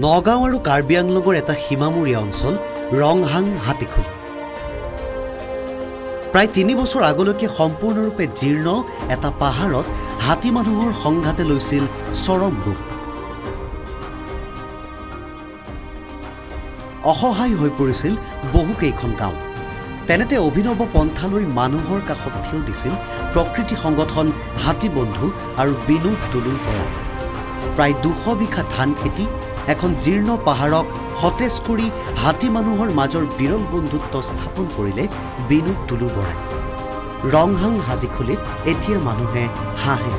নগাঁও আৰু কাৰ্বি আংলঙৰ এটা সীমামূৰীয়া অঞ্চল ৰংহাং হাতীখুলি। প্ৰায় 3 বছৰ আগলৈকে সম্পূৰ্ণৰূপে জীৰ্ণ এটা পাহাৰত হাতী মানুহৰ সংঘাতে লৈছিল চৰম ৰূপ। অসহায় হৈ পৰিছিল বহুকেইখন গাঁও। তেনেতে অভিনৱ পন্থা লৈ মানুহৰ কাষত থিয় দিছিল প্ৰকৃতি সংগঠন হাতী বন্ধু আৰু বিনোদ দুলুৰ বৰা। প্ৰায় 200 বিঘা ধান খেতি, এখন জীৰ্ণ পাহাৰক সতেজ কৰি হাতী মানুহৰ মাজৰ বিৰল বন্ধুত্ব স্থাপন কৰিলে বিনোদ দুলু বৰাই। ৰংহাং হাতীখুলিত এতিয়া মানুহে হাঁহে।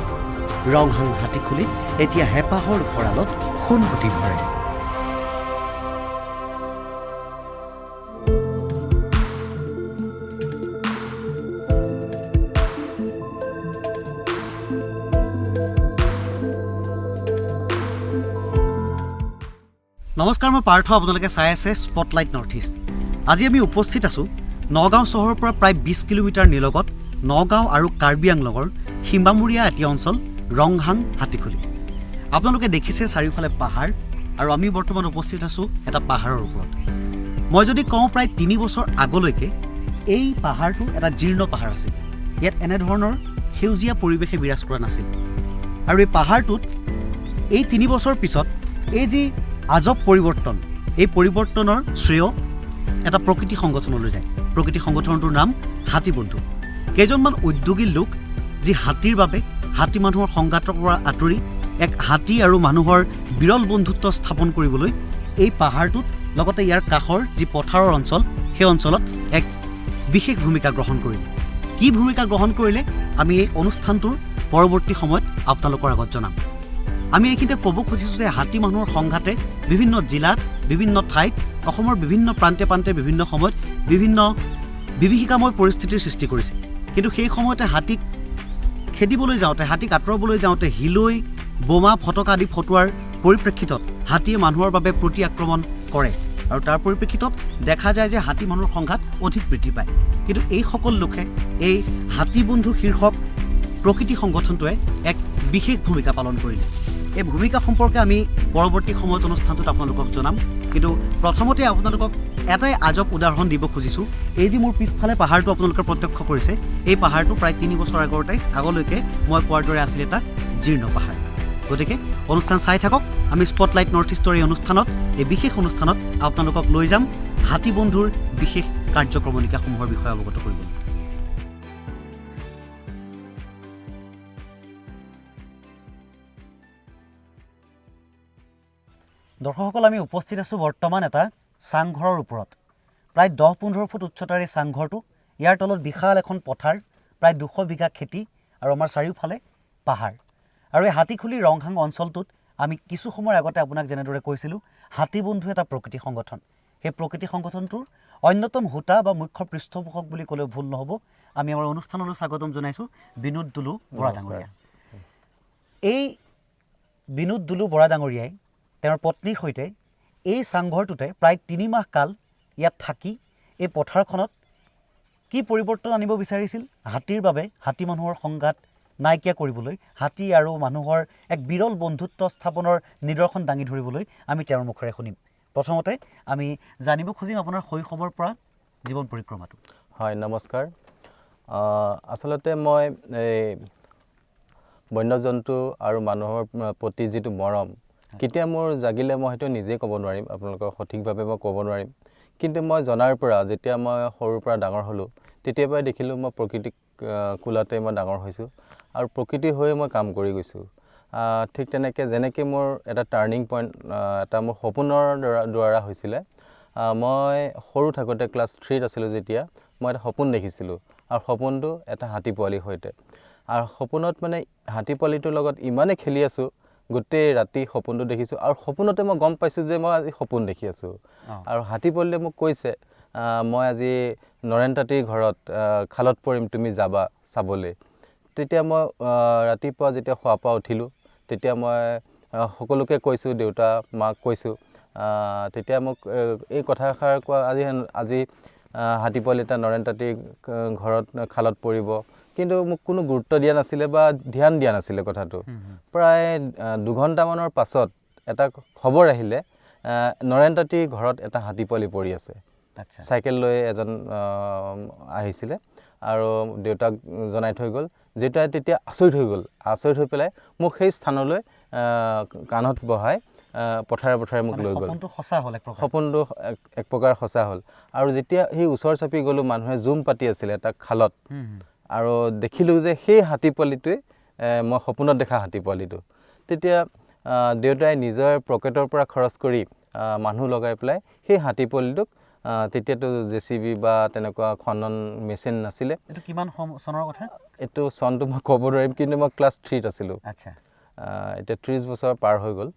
ৰংহাং হাতীখুলিত এতিয়া হেঁপাহৰ ভঁৰালত সোণগুটি ভৰে। নমস্কাৰ, মই পাৰ্থ। আপোনালোকে চাই আছে স্পটলাইট নৰ্থ ইষ্ট। আজি আমি উপস্থিত আছোঁ নগাঁও চহৰৰ পৰা প্ৰায় 20 কিলোমিটাৰ নিলগত নগাঁও আৰু কাৰ্বি আংলঙৰ সীমামূৰীয়া এটি অঞ্চল ৰংহাং হাতীখুলি। আপোনালোকে দেখিছে চাৰিওফালে পাহাৰ আৰু আমি বৰ্তমান উপস্থিত আছোঁ এটা পাহাৰৰ ওপৰত। মই যদি কওঁ, প্ৰায় 3 বছৰ আগলৈকে এই পাহাৰটো এটা জীৰ্ণ পাহাৰ আছিল। ইয়াত এনেধৰণৰ সেউজীয়া পৰিৱেশে বিৰাজ কৰা নাছিল। আৰু এই পাহাৰটোত এই 3 বছৰ পিছত এই যি আজব পৰিৱৰ্তন, এই পৰিৱৰ্তনৰ শ্ৰেয় এটা প্ৰকৃতি সংগঠনলৈ যায়। প্ৰকৃতি সংগঠনটোৰ নাম হাতী বন্ধু। কেইজনমান উদ্যোগী লোক, যি হাতীৰ বাবে হাতী মানুহৰ সংঘাতৰ পৰা আঁতৰি এক হাতী আৰু মানুহৰ বিৰল বন্ধুত্ব স্থাপন কৰিবলৈ এই পাহাৰটোত, লগতে ইয়াৰ কাষৰ যি পথাৰৰ অঞ্চল, সেই অঞ্চলত এক বিশেষ ভূমিকা গ্ৰহণ কৰিলে। কি ভূমিকা গ্ৰহণ কৰিলে, আমি এই অনুষ্ঠানটোৰ পৰৱৰ্তী সময়ত আপোনালোকৰ আগত জনাম। আমি এইখিনিতে ক'ব খুজিছোঁ যে হাতী মানুহৰ সংঘাতে বিভিন্ন জিলাত, বিভিন্ন ঠাইত, অসমৰ বিভিন্ন প্ৰান্তে প্ৰান্তে বিভিন্ন সময়ত বিভিন্ন বিভীষিকাময় পৰিস্থিতিৰ সৃষ্টি কৰিছে। কিন্তু সেই সময়তে হাতীক খেদিবলৈ যাওঁতে, হাতীক আঁতৰাবলৈ যাওঁতে হিলৈ, বোমা, ফটকা আদি ফটোৱাৰ পৰিপ্ৰেক্ষিতত হাতীয়ে মানুহৰ বাবে প্ৰতি আক্ৰমণ কৰে আৰু তাৰ পৰিপ্ৰেক্ষিতত দেখা যায় যে হাতী মানুহৰ সংঘাত অধিক বৃদ্ধি পায়। কিন্তু এইসকল লোকে, এই হাতী বন্ধু শীৰ্ষক প্ৰকৃতি সংগঠনটোৱে এক বিশেষ ভূমিকা পালন কৰিলে। এই ভূমিকা সম্পৰ্কে আমি পৰৱৰ্তী সময়ত অনুষ্ঠানটোত আপোনালোকক জনাম। কিন্তু প্ৰথমতে আপোনালোকক এটাই আজব উদাহৰণ দিব খুজিছোঁ। এই যি মোৰ পিছফালে পাহাৰটো আপোনালোকে প্ৰত্যক্ষ কৰিছে, এই পাহাৰটো প্ৰায় 3 বছৰ আগলৈকে মই কোৱাৰ দৰে আছিল এটা জীৰ্ণ পাহাৰ। গতিকে অনুষ্ঠান চাই থাকক। আমি স্পটলাইট নৰ্থ ইষ্টৰ এই অনুষ্ঠানত, এই বিশেষ অনুষ্ঠানত আপোনালোকক লৈ যাম হাতী বন্ধুৰ বিশেষ কাৰ্যক্ৰমণিকাসমূহৰ বিষয়ে অৱগত কৰিবলৈ। দৰ্শকসকল, আমি উপস্থিত আছোঁ বৰ্তমান এটা চাংঘৰৰ ওপৰত। প্ৰায় 10-15 ফুট উচ্চতাৰ এই চাংঘৰটো, ইয়াৰ তলত বিশাল এখন পথাৰ, প্ৰায় 200 বিঘা খেতি আৰু আমাৰ চাৰিওফালে পাহাৰ। আৰু এই হাতীখুলি ৰংহাং অঞ্চলটোত আমি কিছু সময়ৰ আগতে আপোনাক যেনেদৰে কৈছিলোঁ, হাতী বন্ধু এটা প্ৰকৃতি সংগঠন। সেই প্ৰকৃতি সংগঠনটোৰ অন্যতম হোতা বা মুখ্য পৃষ্ঠপোষক বুলি ক'লেও ভুল নহ'ব। আমি আমাৰ অনুষ্ঠানলৈ স্বাগতম জনাইছোঁ বিনোদ দুলু বৰা ডাঙৰীয়া। এই বিনোদ দুলু বৰা ডাঙৰীয়াই তেওঁৰ পত্নীৰ সৈতে এই চাংঘৰটোতে প্ৰায় 3 মাহ কাল ইয়াত থাকি এই পথাৰখনত কি পৰিৱৰ্তন আনিব বিচাৰিছিল, হাতীৰ বাবে হাতী মানুহৰ সংঘাত নাইকিয়া কৰিবলৈ, হাতী আৰু মানুহৰ এক বিৰল বন্ধুত্ব স্থাপনৰ নিদৰ্শন দাঙি ধৰিবলৈ আমি তেওঁৰ মুখেৰে শুনিম। প্ৰথমতে আমি জানিব খুজিম আপোনাৰ শৈশৱৰ পৰা জীৱন পৰিক্ৰমাটো। হয়, নমস্কাৰ। আচলতে মই এই বন্যজন্তু আৰু মানুহৰ প্ৰতি যিটো মৰম কেতিয়া মোৰ জাগিলে, মই সেইটো নিজেই ক'ব নোৱাৰিম, আপোনালোকক সঠিকভাৱে মই ক'ব নোৱাৰিম। কিন্তু মই জনাৰ পৰা, যেতিয়া মই সৰুৰ পৰা ডাঙৰ হ'লোঁ, তেতিয়াৰ পৰাই দেখিলোঁ মই প্ৰকৃতিক কোলাতে মই ডাঙৰ হৈছোঁ আৰু প্ৰকৃতি হৈয়ে মই কাম কৰি গৈছোঁ। ঠিক তেনেকৈ যেনেকৈ মোৰ এটা টাৰ্ণিং পইণ্ট এটা মোৰ সপোনৰ দ্বাৰা হৈছিলে। মই সৰু থাকোঁতে, ক্লাছ 3ত আছিলোঁ যেতিয়া, মই এটা সপোন দেখিছিলোঁ আৰু সপোনটো এটা হাতী পোৱালিৰ সৈতে। আৰু সপোনত মানে হাতী পোৱালিটোৰ লগত ইমানেই খেলি আছোঁ, গোটেই ৰাতি সপোনটো দেখিছোঁ আৰু সপোনতে মই গম পাইছোঁ যে মই আজি সপোন দেখি আছোঁ। আৰু হাতী পোৱালিটোৱে মোক কৈছে, মই আজি নৰেন তাঁতীৰ ঘৰত খালত পৰিম, তুমি যাবা চাবলৈ। তেতিয়া মই ৰাতিপুৱা যেতিয়া শোৱাৰ পৰা উঠিলোঁ, তেতিয়া মই সকলোকে কৈছোঁ, দেউতা মাক কৈছোঁ। তেতিয়া মোক এই কথাষাৰ কোৱা, আজি হাতী পোৱালি এটা নৰেন তাঁতীৰ ঘৰত খালত পৰিব, কিন্তু মোক কোনো গুৰুত্ব দিয়া নাছিলে বা ধ্যান দিয়া নাছিলে কথাটো। প্ৰায় 2 ঘণ্টামানৰ পাছত এটা খবৰ আহিলে নৰেন তাঁতীৰ ঘৰত এটা হাতী পোৱালি পৰি আছে। চাইকেল লৈ এজন আহিছিলে আৰু দেউতাক জনাই থৈ গ'ল। দেউতাই তেতিয়া আচৰিত হৈ গ'ল, আচৰিত হৈ পেলাই মোক সেই স্থানলৈ কাণত বহাই পথাৰে পথাৰে মোক লৈ গ'ল। সপোনটো সঁচা হ'ল এক প্ৰকাৰ। সপোনটো এক প্ৰকাৰ সঁচা হ'ল। আৰু যেতিয়া সেই ওচৰ চাপি গ'লোঁ, মানুহে জুম পাতি আছিলে এটা খালত, আৰু দেখিলোঁ যে সেই হাতী পোৱালিটোৱে মই সপোনত দেখা হাতী পোৱালিটো। তেতিয়া দেউতাই নিজৰ পকেটৰ পৰা খৰচ কৰি মানুহ লগাই পেলাই সেই হাতী পোৱালিটোক, তেতিয়াতো জেচিবি বা তেনেকুৱা খনন মেচিন নাছিলে। এইটো কিমান চনৰ কথা? এইটো চনটো মই ক'ব নোৱাৰিম, কিন্তু মই ক্লাছ 3ত আছিলোঁ। এতিয়া 30 বছৰ পাৰ হৈ গ'ল।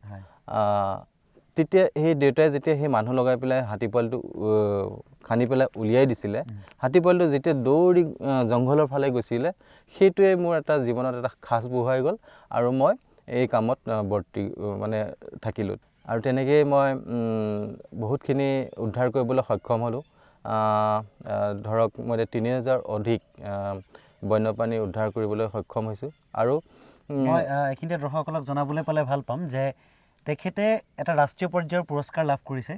তেতিয়া সেই দেউতাই যেতিয়া সেই মানুহ লগাই পেলাই হাতী পোৱালিটো খান্দি পেলাই উলিয়াই দিছিলে, হাতী পোৱালিটো যেতিয়া দৌৰি জংঘলৰ ফালে গৈছিলে, সেইটোৱে মোৰ এটা জীৱনত এটা সাঁচ বহুৱাই গ'ল আৰু মই এই কামত বৰ্তি মানে থাকিলোঁ। আৰু তেনেকৈয়ে মই বহুতখিনি উদ্ধাৰ কৰিবলৈ সক্ষম হ'লোঁ। ধৰক মই এতিয়া 3000 অধিক বন্যপ্ৰাণী উদ্ধাৰ কৰিবলৈ সক্ষম হৈছোঁ। আৰু মই এইখিনিতে দৰ্শকসকলক জনাবলৈ পালে ভাল পাম যে তেখেতে এটা ৰাষ্ট্ৰীয় পৰ্যায়ৰ পুৰস্কাৰ লাভ কৰিছে।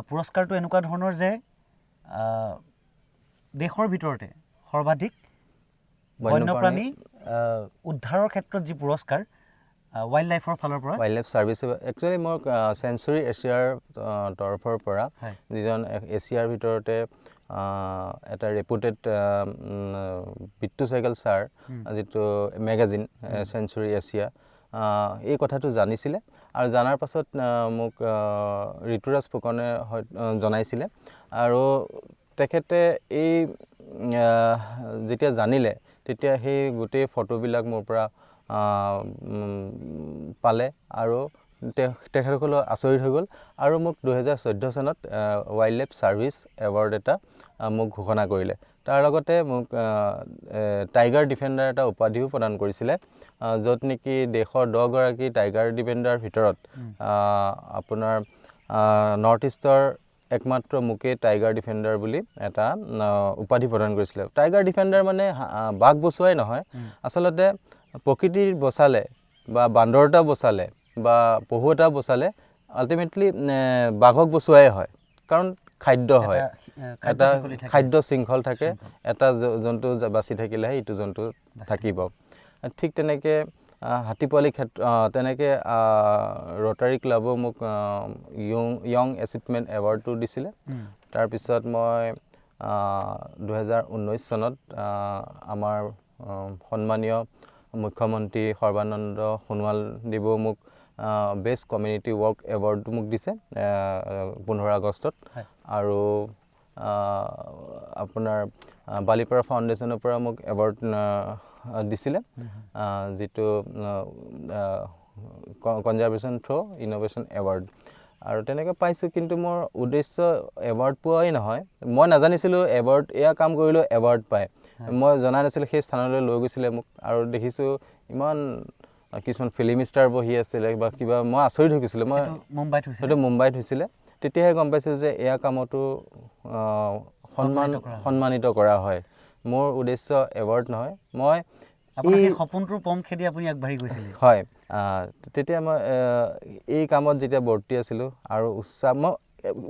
পুৰস্কাৰটো এনেকুৱা ধৰণৰ যে দেশৰ ভিতৰতে সৰ্বাধিক বন্যপ্ৰাণী উদ্ধাৰৰ ক্ষেত্ৰত যি পুৰস্কাৰ ৱাইল্ড লাইফৰ ফালৰ পৰা, ৱাইল্ড লাইফ ছাৰ্ভিচ, একচুৱেলি মোক চেঞ্চুৰী এছিয়াৰ তৰফৰ পৰা, যিজন এছিয়াৰ ভিতৰতে এটা ৰেপুটেড বিট্টু চাইকেল ছাৰ, যিটো মেগাজিন চেঞ্চুৰী এছিয়া, এই কথাটো জানিছিলে। আৰু জনাৰ পাছত মোক ঋতুৰাজ ফুকনে জনাইছিলে। আৰু তেখেতে এই যেতিয়া জানিলে, তেতিয়া সেই গোটেই ফটোবিলাক মোৰ পৰা পালে আৰু তেখেতসকলেও আচৰিত হৈ গ'ল। আৰু মোক 2014 চনত ৱাইল্ড লাইফ ছাৰ্ভিচ এৱাৰ্ড এটা মোক ঘোষণা কৰিলে। তাৰ লগতে মোক টাইগাৰ ডিফেণ্ডাৰ এটা উপাধিও প্ৰদান কৰিছিলে, য'ত নেকি দেশৰ 10গৰাকী টাইগাৰ ডিফেণ্ডাৰ ভিতৰত আপোনাৰ নৰ্থ ইষ্টৰ একমাত্ৰ মোকেই টাইগাৰ ডিফেণ্ডাৰ বুলি এটা উপাধি প্ৰদান কৰিছিলে। টাইগাৰ ডিফেণ্ডাৰ মানে বাঘ বচোৱাই নহয়, আচলতে প্ৰকৃতিৰ বচালে বা বান্দৰ এটা বচালে বা পহু এটা বচালে আল্টিমেটলি বাঘক বচোৱাই হয়, কাৰণ খাদ্য হয়, এটা খাদ্য শৃংখল থাকে, এটা জন্তু বাচি থাকিলেহে ইটো জন্তু থাকিব। ঠিক তেনেকৈ হাতী পোৱালি ক্ষেত্ৰ, তেনেকৈ ৰটাৰী ক্লাবেও মোক য়ং এচিভমেণ্ট এৱাৰ্ডটো দিছিলে। তাৰপিছত মই 2019 চনত আমাৰ সন্মানীয় মুখ্যমন্ত্ৰী সৰ্বানন্দ সোণোৱাল দেৱেও মোক বেষ্ট কমিউনিটি ৱৰ্ক এৱাৰ্ডটো মোক দিছে 15 আগষ্টত। আৰু আপোনাৰ বালিপাৰা ফাউণ্ডেশ্যনৰ পৰা মোক এৱাৰ্ড দিছিলে, যিটো কনজাৰ্ভেশ্যন থ্ৰ' ইন'ভেশ্যন এৱাৰ্ড। আৰু তেনেকৈ পাইছোঁ। কিন্তু মোৰ উদ্দেশ্য এৱাৰ্ড পোৱাই নহয়, মই নাজানিছিলোঁ এৱাৰ্ড, এয়া কাম কৰিলেও এৱাৰ্ড পায়, মই জনা নাছিলোঁ। সেই স্থানলৈ লৈ গৈছিলে মোক আৰু দেখিছোঁ ইমান কিছুমান ফিল্ম ষ্টাৰ বহি আছিলে বা কিবা, মই আচৰিত হৈ গৈছিলোঁ। মই মুম্বাইত হৈছিলে? সেইটো মুম্বাইত হৈছিলে। তেতিয়াহে গম পাইছোঁ যে এয়া কামতো সন্মানিত কৰা হয়। মোৰ উদ্দেশ্য এৱাৰ্ড নহয়, মই আপোনাৰ সেই সপোনটোৰ পম খেদি আপুনি আগবাঢ়ি গৈছিলে। হয়, তেতিয়া মই এই কামত যেতিয়া বৰ্তি আছিলোঁ আৰু উৎসাহ,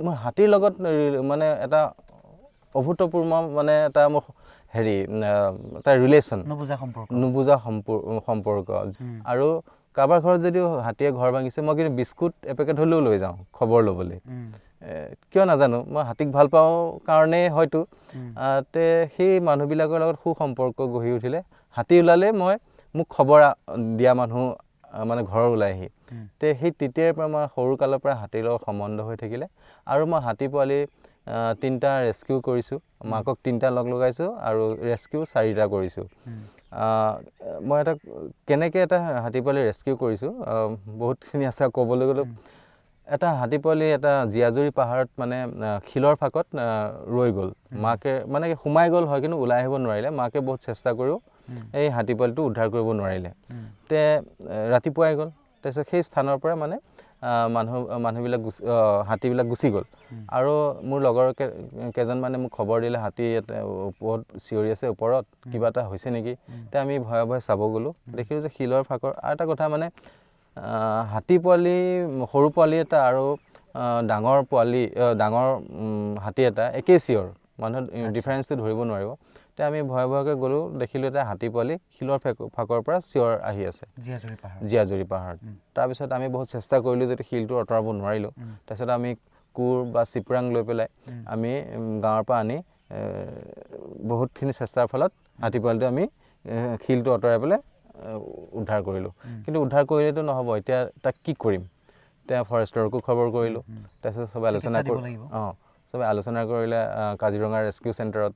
মই হাতীৰ লগত মানে এটা অভূতপূৰ্ব মানে এটা মোৰ হেৰি এটা ৰিলেশ্যন, নুবুজা সম্পৰ্ক, নুবুজা সম্পৰ্ক। আৰু কাৰোবাৰ ঘৰত যদিও হাতীয়ে ঘৰ ভাঙিছে, মই কিন্তু বিস্কুট এপেকেট হ'লেও লৈ যাওঁ খবৰ ল'বলৈ। কিয় নাজানো, মই হাতীক ভাল পাওঁ কাৰণেই হয়তো। তে সেই মানুহবিলাকৰ লগত সুসম্পৰ্ক গঢ়ি উঠিলে। হাতী ওলালে মোক খবৰ দিয়া মানুহ মানে ঘৰৰ ওলাই আহি। তে সেই তেতিয়াৰ পৰা মই সৰুকালৰ পৰা হাতীৰ লগত সম্বন্ধ হৈ থাকিলে। আৰু মই হাতী পোৱালি 3টা ৰেস্কিউ কৰিছোঁ, মাকক 3টা লগ লগাইছোঁ আৰু ৰেস্কিউ 4টা কৰিছোঁ। মই এটা কেনেকৈ এটা হাতী পোৱালি ৰেস্কিউ কৰিছোঁ, বহুতখিনি আছে ক'বলৈ গ'লে। এটা হাতী পোৱালি এটা জীয়াজুৰি পাহাৰত মানে শিলৰ ফাঁকত ৰৈ গ'ল। মাকে মানে সোমাই গ'ল হয়, কিন্তু ওলাই আহিব নোৱাৰিলে। মাকে বহুত চেষ্টা কৰিও এই হাতী পোৱালিটো উদ্ধাৰ কৰিব নোৱাৰিলে। তে ৰাতিপুৱাই গ'ল। তাৰপিছত সেই স্থানৰ পৰা মানে মানুহবিলাক হাতীবিলাক গুচি গ'ল। আৰু মোৰ লগৰ কেইজনমানে মোক খবৰ দিলে, হাতী ওপৰত চিঞৰি আছে, ওপৰত কিবা এটা হৈছে নেকি। তে আমি ভয়ে ভয়ে চাব গ'লোঁ, দেখিলোঁ যে শিলৰ ফাঁকৰ। আৰু এটা কথা মানে হাতী পোৱালি সৰু পোৱালি এটা আৰু ডাঙৰ পোৱালি, ডাঙৰ হাতী এটা, একেই চিঞৰ, মানুহে ডিফাৰেঞ্চটো ধৰিব নোৱাৰিব। তেতিয়া আমি ভয়ে ভয়কৈ গ'লোঁ, দেখিলোঁ এটা হাতী পোৱালি শিলৰ ফাকৰ পৰা চিঞৰ আহি আছে, জীয়াজুৰি পাহাৰ। জীয়াজুৰি পাহাৰত। তাৰপিছত আমি বহুত চেষ্টা কৰিলোঁ, যদি শিলটো আঁতৰাব নোৱাৰিলোঁ। তাৰপিছত আমি কোৰ বা চিপৰাং লৈ পেলাই আমি গাঁৱৰ পৰা আনি বহুতখিনি চেষ্টাৰ ফলত হাতী পোৱালিটো আমি শিলটো আঁতৰাই পেলাই উদ্ধাৰ কৰিলোঁ। কিন্তু উদ্ধাৰ কৰিলেতো নহ'ব, এতিয়া তাক কি কৰিম? এতিয়া ফৰেষ্টৰকো খবৰ কৰিলোঁ। তাৰপিছত চবে আলোচনা চিকিৎসা দিব কৰি লাগিব। অঁ, চবে আলোচনা কৰিলে, কাজিৰঙা ৰেস্কিউ চেণ্টাৰত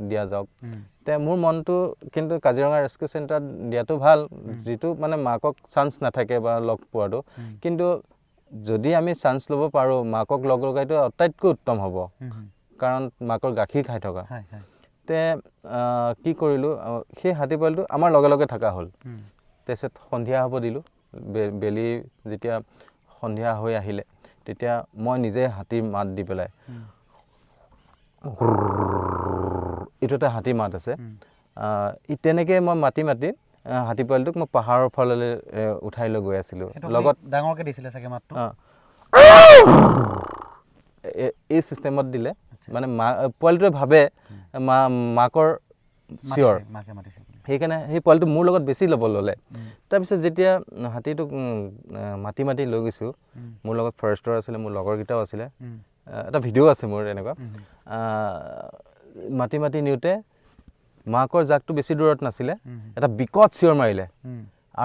দিয়া যাওক। এতিয়া মোৰ মনটো কিন্তু কাজিৰঙা ৰেস্কিউ চেণ্টাৰত দিয়াটো ভাল, যিটো মানে মাকক চান্স নাথাকে বা লগ পোৱাটো। কিন্তু যদি আমি চান্স ল'ব পাৰোঁ, মাকক লগ লগাইটো আটাইতকৈ উত্তম হ'ব, কাৰণ মাকৰ গাখীৰ খাই থকা। হয় হয় তে কি কৰিলোঁ, সেই হাতী পোৱালিটো আমাৰ লগে লগে থকা হ'ল। তাৰপিছত সন্ধিয়া হ'ব দিলোঁ, বেলি যেতিয়া সন্ধিয়া হৈ আহিলে তেতিয়া মই নিজে হাতীৰ মাত দি পেলাই, এইটো এটা হাতীৰ মাত আছে, তেনেকৈ মই মাতি মাতি হাতী পোৱালিটোক মই পাহাৰৰ ফাললৈ উঠাই লৈ গৈ আছিলোঁ। সেইটো লগত আপুনি ডাঙৰকৈ দিছিলে চাগে মাতটো? অঁ, এই চিষ্টেমত দিলে মানে মা পোৱালিটোৱে ভাবে মাকৰ চিঞৰ, মাতিছে, মাকে মাতিছে বুলি। সেইকাৰণে সেই পোৱালিটো মোৰ লগত বেছি ল'ব ল'লে। তাৰপিছত যেতিয়া হাতীটোক মাতি মাতি লৈ গৈছোঁ, মোৰ লগত ফৰেষ্টৰ আছিলে, মোৰ লগৰকেইটাও আছিলে, এটা ভিডিঅ' আছে মোৰ তেনেকুৱা। মাতি মাতি নিওঁতে মাকৰ জাকটো বেছি দূৰত নাছিলে, এটা বিকট চিঞৰ মাৰিলে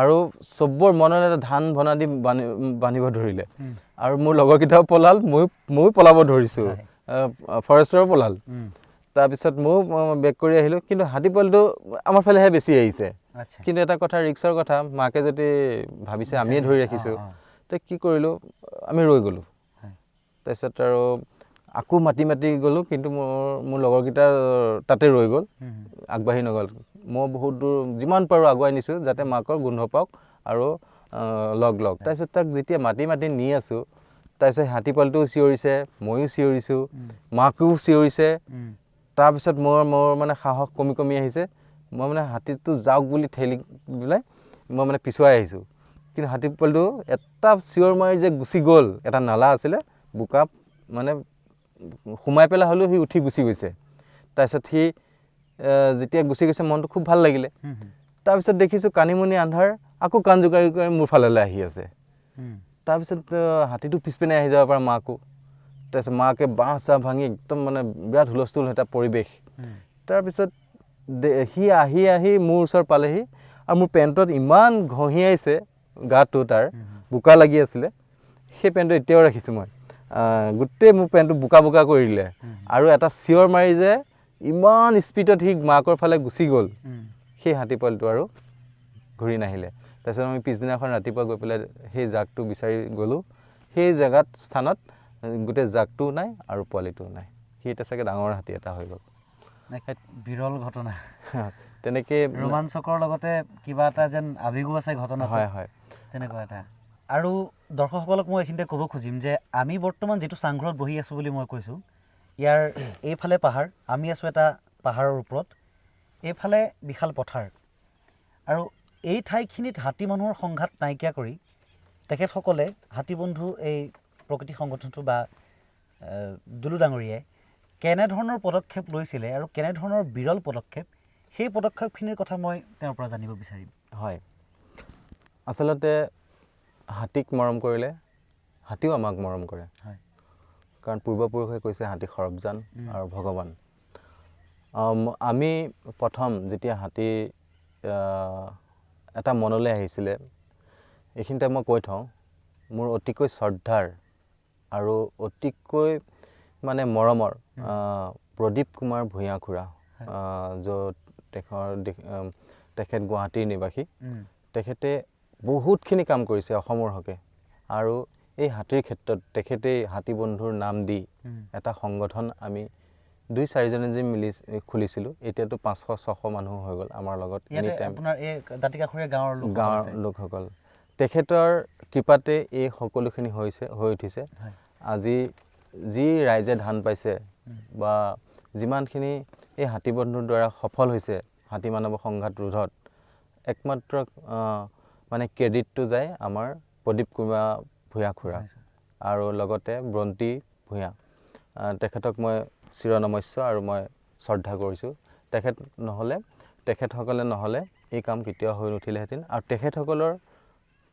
আৰু চবৰ মনত এটা ধান ভনা দি বান্ধিব ধৰিলে। আৰু মোৰ লগৰকেইটাও পলাল, ময়ো পলাব ধৰিছোঁ, ফৰেষ্টৰো পলাল। তাৰপিছত ময়ো বেক কৰি আহিলোঁ, কিন্তু হাতী পোৱালিটো আমাৰ ফালেহে বেছি আহিছে। কিন্তু এটা কথা ৰিক্সৰ কথা, মাকে যদি ভাবিছে আমিয়ে ধৰি ৰাখিছোঁ, তে কি কৰিলোঁ, আমি ৰৈ গ'লোঁ। তাৰপিছত আৰু আকৌ মাতি মাতি গ'লোঁ, কিন্তু মোৰ লগৰকেইটা তাতে ৰৈ গ'ল, আগবাঢ়ি নগ'ল। মই বহুত দূৰ যিমান পাৰোঁ আগুৱাই নিছোঁ, যাতে মাকৰ গোন্ধ পাওক আৰু লগ লওক। তাৰপিছত তাক যেতিয়া মাতি মাতি নি আছোঁ, তাৰপিছত হাতী পোৱালিটোও চিঞৰিছে, ময়ো চিঞৰিছোঁ, মাকেও চিঞৰিছে। তাৰপিছত মোৰ মানে সাহস কমি কমি আহিছে। মই মানে হাতীটো যাওক বুলি ঠেলি পেলাই মই মানে পিছুৱাই আহিছোঁ, কিন্তু হাতী পোৱালিটো এটা চিঞৰ মাৰি যে গুচি গ'ল। এটা নালা আছিলে, বোকা মানে সোমাই পেলাই হ'লেও সি উঠি গুচি গৈছে। তাৰপিছত সি যেতিয়া গুচি গৈছে মনটো খুব ভাল লাগিলে। তাৰপিছত দেখিছোঁ কানিমুনি আন্ধাৰ, আকৌ কাণ জোকাৰি জোকাৰি মোৰ ফাললৈ আহি আছে। তাৰপিছত হাতীটো পিছপিনে আহি যাব পাৰে মাকো। তাৰপিছত মাকে বাঁহ চাহ ভাঙি একদম মানে বিৰাট হুলস্থুল এটা পৰিৱেশ। তাৰপিছত সি আহি আহি মোৰ ওচৰ পালেহি আৰু মোৰ পেণ্টত ইমান ঘঁহিয়াইছে গাটো, তাৰ বোকা লাগি আছিলে। সেই পেণ্টটো এতিয়াও ৰাখিছোঁ মই। গোটেই মোৰ পেণ্টটো বোকা বোকা কৰি দিলে। আৰু এটা চিঞৰ মাৰি যে ইমান স্পীডত সি মাকৰ ফালে গুচি গ'ল, সেই হাতী পোৱালিটো আৰু ঘূৰি নাহিলে। তাৰপিছত আমি পিছদিনাখন ৰাতিপুৱা গৈ পেলাই সেই জাকটো বিচাৰি গ'লোঁ। সেই জেগাত স্থানত গোটেই জাকটোও নাই আৰু পোৱালিটোও নাই। সি এতিয়া চাগে ডাঙৰ হাতী এটা হৈ গ'ল। এক বিৰল ঘটনা। তেনেকৈ ৰোমাঞ্চকৰ লগতে কিবা এটা যেন আৱেগো আছে ঘটনাটোত। হয় হয়। তেনেকুৱা এটা। আৰু দৰ্শকসকলক মই এইখিনিতে ক'ব খুজিম যে আমি বৰ্তমান যিটো চাংঘৰত বহি আছোঁ বুলি মই কৈছোঁ, ইয়াৰ এইফালে পাহাৰ, আমি আছোঁ এটা পাহাৰৰ ওপৰত, এইফালে বিশাল পথাৰ। আৰু এই ঠাইখিনিত হাতী মানুহৰ সংঘাত নাইকিয়া কৰি তেখেতসকলে হাতী বন্ধু এই প্ৰকৃতি সংগঠনটো বা দুলু ডাঙৰীয়াই কেনেধৰণৰ পদক্ষেপ লৈছিলে আৰু কেনেধৰণৰ বিৰল পদক্ষেপ, সেই পদক্ষেপখিনিৰ কথা মই তেওঁৰ পৰা জানিব বিচাৰিম। হয়, আচলতে হাতীক মৰম কৰিলে হাতীও আমাক মৰম কৰে। কাৰণ পূৰ্বপুৰুষে কৈছে হাতী সৰবজান আৰু ভগৱান। আমি প্ৰথম যেতিয়া হাতী এটা মনলৈ আহিছিলে, এইখিনিতে মই কৈ থওঁ, মোৰ অতিকৈ শ্ৰদ্ধাৰ আৰু অতিকৈ মানে মৰমৰ প্ৰদীপ কুমাৰ ভূঞা খুৰা, য'ত তেখেত গুৱাহাটীৰ নিবাসী, তেখেতে বহুতখিনি কাম কৰিছে অসমৰ হকে। আৰু এই হাতীৰ ক্ষেত্ৰত তেখেতেই হাতী বন্ধুৰ নাম দি এটা সংগঠন আমি 2-4জনে যে মিলি খুলিছিলোঁ, এতিয়াতো 500-600 মানুহ হৈ গ'ল আমাৰ লগত। ইয়াতে এনি টাইম। আপোনাৰ এই দাঁতিকাষৰীয়া গাঁৱৰ লোকসকল গাঁৱৰ আছে। লোকসকল, তেখেতৰ কৃপাতে এই সকলোখিনি হৈ উঠিছে। আজি যি ৰাইজে ধান পাইছে বা যিমানখিনি এই হাতী বন্ধুৰ দ্বাৰা সফল হৈছে হাতী মানৱ সংঘাত ৰোধত, একমাত্ৰ মানে ক্ৰেডিটটো যায় আমাৰ প্ৰদীপ কুমাৰ ভূঞা খুৰা। আৰু লগতে ব্ৰন্তি ভূঞা, তেখেতক মই চিৰ নমস্য আৰু মই শ্ৰদ্ধা কৰিছোঁ। তেখেতসকলে নহ'লে এই কাম কেতিয়াও হৈ নুঠিলেহেঁতেন আৰু তেখেতসকলৰ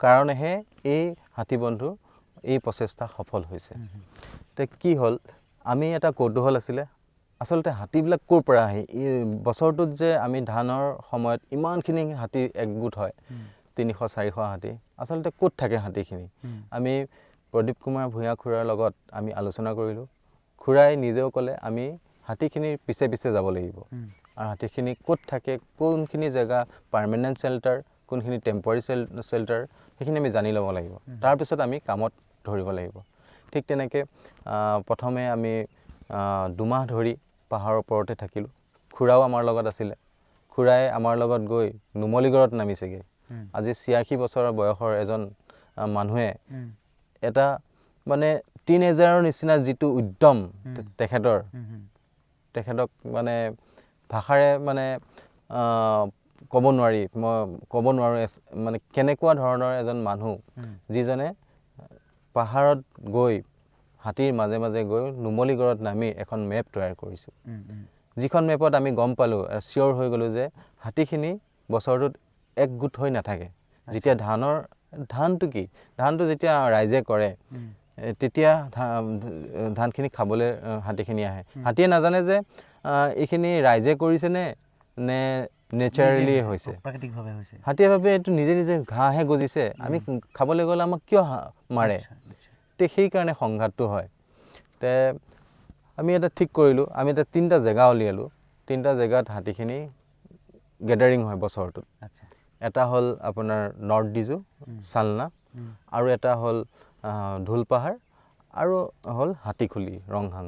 কাৰণেহে এই হাতী বন্ধু এই প্ৰচেষ্টা সফল হৈছে। তে কি হ'ল, আমি এটা কৌতূহল আছিলে আচলতে হাতীবিলাক ক'ৰ পৰা আহি এই বছৰটোত যে আমি ধানৰ সময়ত ইমানখিনি হাতী একগোট হয়, 300-400 হাতী, আচলতে ক'ত থাকে হাতীখিনি? আমি প্ৰদীপ কুমাৰ ভূঞা খুৰাৰ লগত আমি আলোচনা কৰিলোঁ। খুৰাই নিজেও ক'লে আমি হাতীখিনিৰ পিছে পিছে যাব লাগিব আৰু হাতীখিনি ক'ত থাকে, কোনখিনি জেগা পাৰ্মানেণ্ট চেল্টাৰ, কোনখিনি টেম্পৰাৰী চেল্টাৰ, সেইখিনি আমি জানি ল'ব লাগিব, তাৰপিছত আমি কামত ধৰিব লাগিব। ঠিক তেনেকৈ প্ৰথমে আমি 2 মাহ ধৰি পাহাৰৰ ওপৰতে থাকিলোঁ। খুৰাও আমাৰ লগত আছিলে। খুৰাই আমাৰ লগত গৈ নুমলীগড়ত নামিছেগৈ। আজি 86 বছৰৰ বয়সৰ এজন মানুহে এটা মানে টিনেজাৰৰ নিচিনা যিটো উদ্যম তেখেতৰ, তেখেতক মানে ভাষাৰে মানে ক'ব নোৱাৰি, মই ক'ব নোৱাৰোঁ মানে কেনেকুৱা ধৰণৰ এজন মানুহ যিজনে পাহাৰত গৈ হাতীৰ মাজে মাজে গৈ নুমলীগড়ত নামি এখন মেপ তৈয়াৰ কৰিছোঁ, যিখন মেপত আমি গম পালোঁ, চিয়'ৰ হৈ গ'লোঁ যে হাতীখিনি বছৰটোত একগোট হৈ নাথাকে। যেতিয়া ধানটো কি ধানটো যেতিয়া ৰাইজে কৰে, তেতিয়া ধানখিনি খাবলৈ হাতীখিনি আহে। হাতীয়ে নাজানে যে এইখিনি ৰাইজে কৰিছেনে নে নেচাৰেলি হৈছে, প্ৰাকৃতিকভাৱে হৈছে। হাতীয়ে ভাবে এইটো নিজে নিজে ঘাঁহহে গজিছে, আমি খাবলৈ গ'লে আমাক কিয় মাৰে? তে সেইকাৰণে সংঘাতটো হয়। তে আমি এটা ঠিক কৰিলোঁ, আমি এটা তিনিটা জেগা উলিয়ালোঁ। তিনিটা জেগাত হাতীখিনি গেডাৰিং হয় বছৰটোত। এটা হ'ল আপোনাৰ নৰ্থ ডিজু চালনা, আৰু এটা হ'ল ঢোলপাহাৰ, আৰু হ'ল হাতীখুলি ৰংহাং।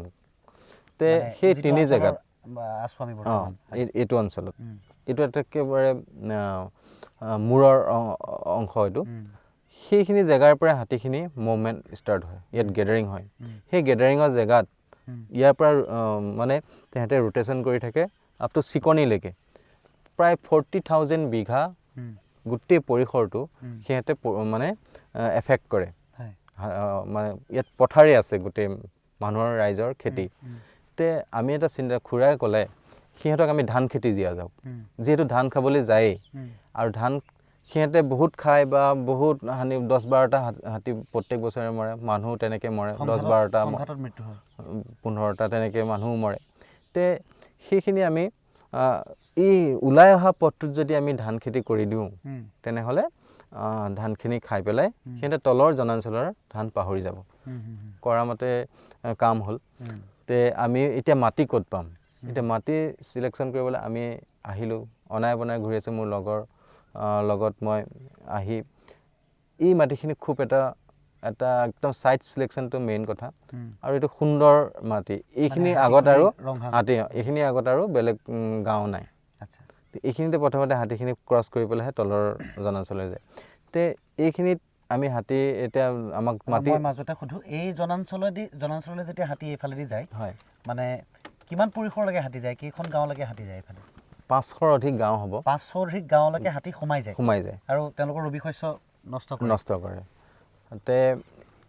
তে মানে সেই যিটো তিনি অঞ্চলৰ জেগাত বা আছোঁ আমি অঁ, বৰ্তমান। এইটো অঞ্চলত এইটো এটা একেবাৰে মূৰৰ অংশ এইটো। সেইখিনি জেগাৰ পৰাই হাতীখিনি মুভমেণ্ট ষ্টাৰ্ট হয়, ইয়াত গেডাৰিং হয়। সেই গেডাৰিঙৰ জেগাত ইয়াৰ পৰা মানে তেহেঁতে ৰোটেশ্যন কৰি থাকে আপ টু চিকনিলৈকে, প্ৰায় 40,000 বিঘা গোটেই পৰিসৰটো সিহঁতে মানে এফেক্ট কৰে। মানে ইয়াত পথাৰেই আছে, গোটেই মানুহৰ ৰাইজৰ খেতি। তে আমি এটা চিন্তা, খুৰাই ক'লে সিহঁতক আমি ধান খেতি দিয়া যাওক, যিহেতু ধান খাবলৈ যায়েই আৰু ধান সিহঁতে বহুত খায় বা বহুত হানি, 10-12টা হাতী প্ৰত্যেক বছৰে মৰে, মানুহ তেনেকৈ মৰে 10-12টা, সংঘাতত মৃত্যু হয়, 15টা তেনেকৈ মানুহো মৰে। তে সেইখিনি আমি এই ওলাই অহা পথটোত যদি আমি ধান খেতি কৰি দিওঁ, তেনেহ'লে ধানখিনি খাই পেলাই সিহঁতে তলৰ জনাঞ্চলৰ ধান পাহৰি যাব। কৰা মতে কাম হ'ল। তে আমি এতিয়া মাটি ক'ত পাম? এতিয়া মাটি চিলেকশ্যন কৰিবলৈ আমি আহিলোঁ, অনাই বনাই ঘূৰি আছোঁ। মোৰ লগৰ লগত মই আহি এই মাটিখিনি খুব এটা এটা একদম ছাইট চিলেকশ্যনটো মেইন কথা আৰু এইটো সুন্দৰ মাটি। এইখিনি আগত আৰু হাতী, এইখিনি আগত আৰু বেলেগ গাঁও নাই। এইখিনিতে প্ৰথমতে হাতীখিনি ক্ৰছ কৰি পেলাইহে তলৰ জনাঞ্চললৈ যায়। তে এইখিনিত আমি হাতী এতিয়া আমাক মাটি মই মাজতে সোধোঁ, এই জনাঞ্চললৈ যেতিয়া হাতী এইফালেদি যায়, হয়, মানে কিমান পৰিসৰলৈকে হাতী যায়, কেইখন গাঁৱলৈকে হাতী যায় এইফালে? 500ৰ অধিক গাঁও হ'ব। 500ৰ অধিক গাঁৱলৈকে হাতী সোমাই যায়। সোমাই যায় আৰু তেওঁলোকৰ ৰবি শস্য নষ্ট কৰে। নষ্ট কৰে। তে